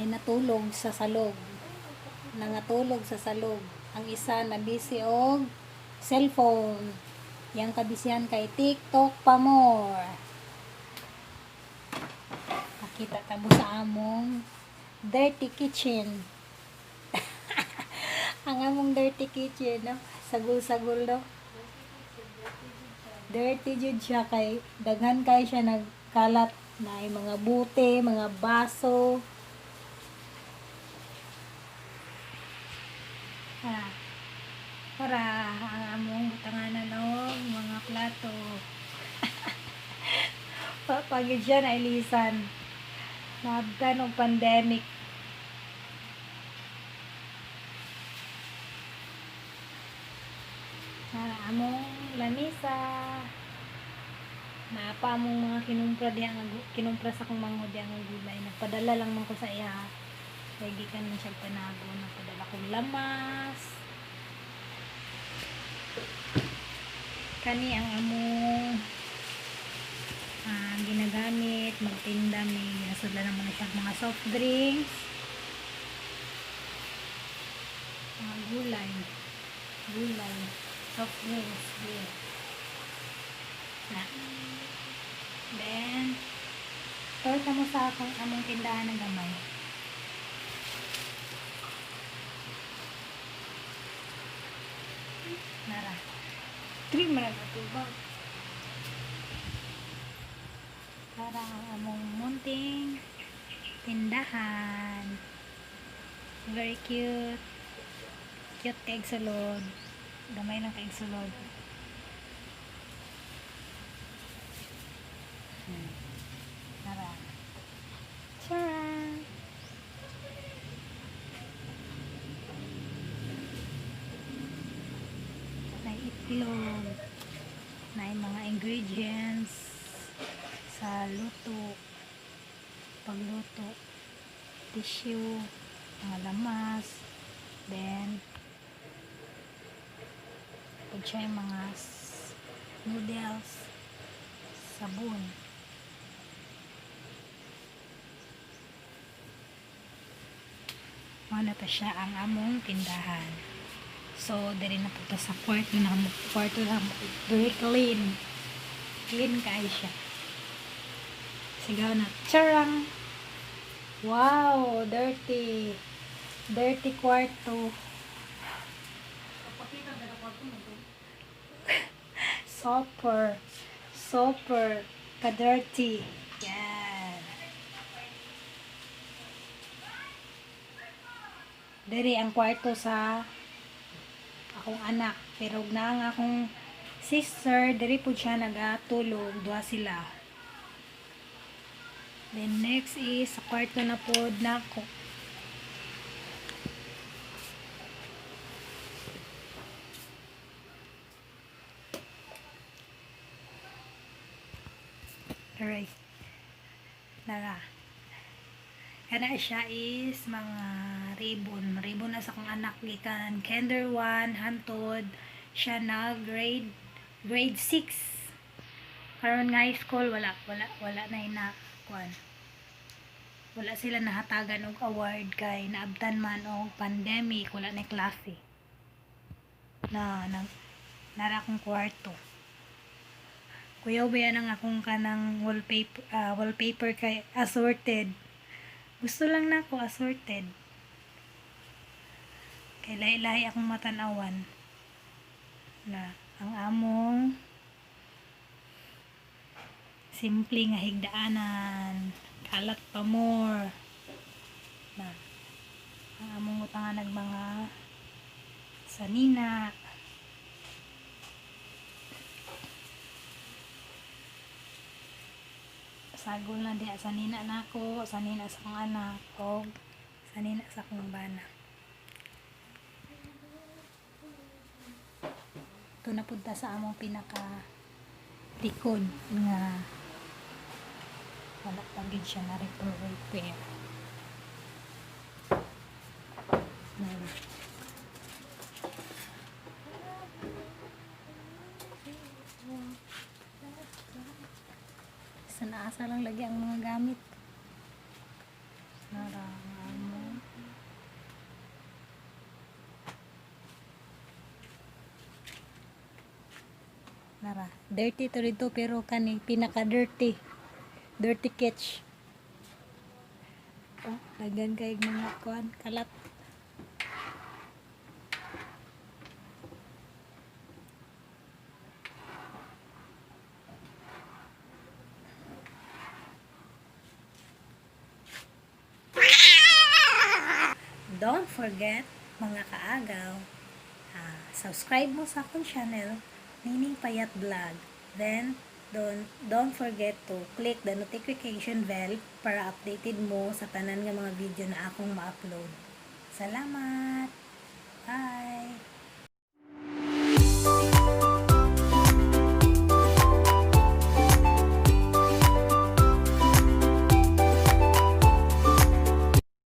Nay natulog sa salog. Nangatulog sa salog. Ang isa na busy og cellphone. Yang kabisihan kay TikTok pa more. Nakita ta mo sa among dirty kitchen. Ang among dirty kitchen, no? Sagol-sagol, no? Dirty jud siya kay daghan kay siya nagkalat na ay mga bute, mga baso. Ah, para ang among butanganan og mga plato. Pagid siya na ilisan. Naabtan og pandemic. Para among lamisa. Naa pa among mga kinumpra diha nga kinumpra sa akong manghod diha nga gulay. Nagpadala lang man ko sa iya. Kay gikan man siya panago. Nagpadala kong lamas. Kani ang among ginagamit magtinda mi. Ginasudlan naman na siya mga soft drinks, mga gulay, gulay, soft drinks, yeah. Na. Then, tour mo sa akong among tindahan ng gamay. Nara. Three man na tubag. Para ang among munting tindahan. Very cute. Cute kay sulod. Gamay lang kay sulod. Tara. Tara! May itlog. May mga ingredients sa luto, pagluto, tissue, mga lamas, then pag siya yung mga noodles, sabon. Mao na ta siya ang among tindahan. So, diri na po ta sa kwarto na mo. Kwarto na mo. Very clean. Clean kay siya. Sigaw na. Charang! Wow! Dirty. Dirty kwarto. Kapakita na kwarto mo to. Super. Super. Ka-dirty. Yan. Diri ang kwarto sa akong anak. Pero na ang akong sister, diri po siya nagatulog. Duha sila. Then next is sa kwarto na pod nako. Alright. Nara. Kana siya is mga ribbon. Ribbon na sa akong anak gikan kinder 1 hantod siya na grade grade 6. Karon nga high school, wala wala wala na ina kuan. Wala sila nahatagan og award kay naabtan man og pandemic, wala na klase. Na nang nara akong kwarto. Kuyaw ba yan ang akong kanang wallpaper, wallpaper kay assorted. Gusto lang nako assorted. Kay lahi-lahi akong matanawan na ang among simple nga higdaanan, kalat pa more na ang among utangan ng mga sanina. Sagol na diha sanina nako, sanina sa akong anak og sanina sa akong bana. Ito na punta sa among pinaka likod nga wala pa gid siya na repair repair. Na. Sa naasa lang lagi ang mga gamit. Nara ang Dirty to rito pero kani pinaka dirty. Dirty catch. Oh, daghan kay mga kuan kalat. Don't forget, mga kaagaw, subscribe mo sa akong channel, Nining Payat Vlog. Then, don't forget to click the notification bell para updated mo sa tanan nga mga video na akong ma-upload. Salamat! Bye!